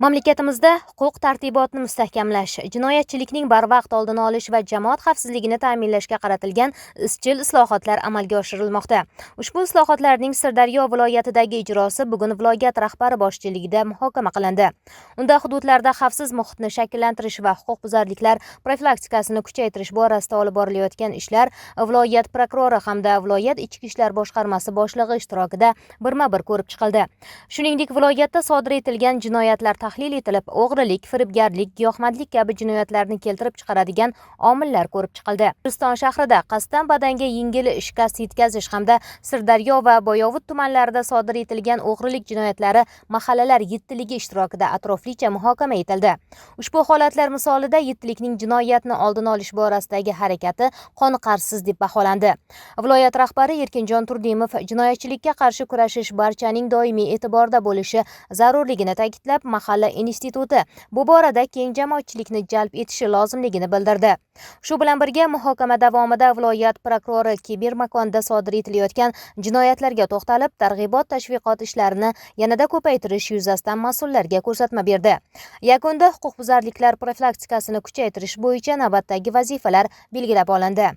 Mamlakatimizda huquq tartibotni mustahkamlash, jinoyatchilikning barvaqt oldini olish va jamoat xavfsizligini ta'minlashga qaratilgan izchil islohotlar amalga oshirilmoqda. Ushbu islohotlarning Sirdaryo viloyatidagi ijrosi bugun viloyat rahbari boshchiligida muhokama qilindi. Unda hududlarda xavfsiz muhitni shakllantirish va huquqbuzarliklar profilaktikasini kuchaytirish borasida olib borilayotgan ishlar viloyat prokurori hamda viloyat ichki ishlar boshqarmasi boshlig'i ishtirokida birma-bir ko'rib chiqildi. Shuningdek, viloyatda sodir etilgan jinoyatlar tahlil etilib, o'g'rilik, firibgarlik, giyohvandlik kabi jinoyatlarni keltirib chiqaradigan omillar ko'rib chiqildi. Guliston shahrida qasddan badanga yengil shikast yetkazish hamda Sirdaryo va Boyovut tumanlarida sodir etilgan o'g'rilik jinoyatlari mahallalar yettiligi ishtirokida atroflicha muhokama etildi. Ushbu holatlar misolida yettilikning jinoyatni oldini olish borasidagi harakati qoniqarsiz deb baholandi. Viloyat rahbari Erkinjon Turdimov jinoyatchilikka qarshi kurashish barchaning doimiy e'tiborida bo'lishi zarurligini ta'kidlab, mahalla instituti bu borada keng jamoatchilikni jalb etishi lozimligini bildirdi. Shu bilan birga muhokama davomida viloyat prokurori kiber makonda sodir etilayotgan jinoyatlarga to'xtalib, targ'ibot tashviqot ishlarini yanada ko'paytirish yuzasidan mas'ullarga ko'rsatma berdi. Yakunda huquqbuzarliklar profilaktikasini kuchaytirish bo'yicha navbatdagi vazifalar belgilab olindi.